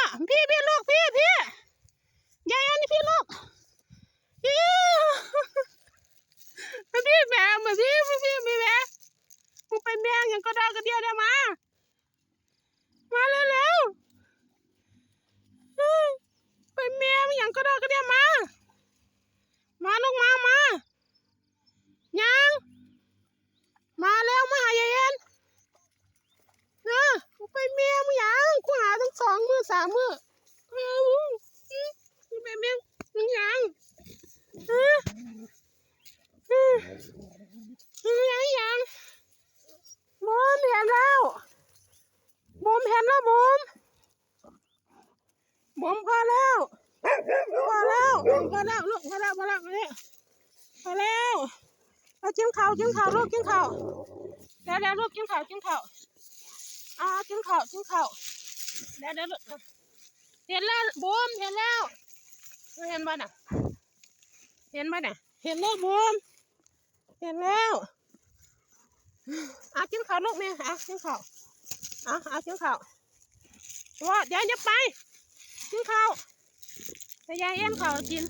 ພີ່ ພີ່ລູກ ພີ່ ພີ່ ຍາຍອັນນີ້ ພີ່ລູກ ພີ່ ພີ່ແມ່ ມາ ພີ່ ພີ່ ພີ່ ພີ່ແມ່ ມຶງໄປແມ່ຫຍັງກະດອກກະເດຍແດ່ ມາ ມາເລັວໆ ໄປແມ່ຫຍັງກະດອກກະເດຍ ມາ ມາລູກ ມາ ມາ ຍ່າງ ມາແລ້ວ ມາຫາຍາຍແອນ ເອີ ມຶງໄປແມ່ມຶງຫຍັງ ກູຫາຕັ້ງສອງມື້ສາມມື້ ເອີ ມຶງໄປແມ່ມຶງຫຍັງ ເອີ ເອີ ຫຍັງ ຫຍັງ ບຸ້ມ ເຫັນແລ້ວ ບຸ້ມ ເຫັນແລ້ວ ບຸ້ມ. ບຸ້ມ ພໍແລ້ວ ພໍແລ້ວ ພໍແລ້ວລູກ ພໍແລ້ວ ພໍແລ້ວ ພໍແລ້ວ ມາກິນເຂົ້າ ກິນເຂົ້າລູກ ກິນເຂົ້າ ແລ້ວໆລູກ ກິນເຂົ້າ ກິນເຂົ້າ ອ່າ ກິນເຂົ້າ ກິນເຂົ້າ ແລ້ວໆລູກ ເຫັນແລ້ວ ບຸ້ມ ເຫັນແລ້ວ ເຫັນບໍ່ນະ ເຫັນບໍ່ນະ ເຫັນແລ້ວ ບຸ້ມ ເຫັນແລ້ວ ອ່ະ ກິນເຂົ້າລູກແມ່ ອ່ະ ກິນເຂົ້າ ອ່ະ ອ່ະ ກິນເຂົ້າ ໂອ້ ຢ່າ ຢ່າໄປ ກິນເຂົ້າ ໃຫ້ຍາຍແອນເຂົ້າກິນ.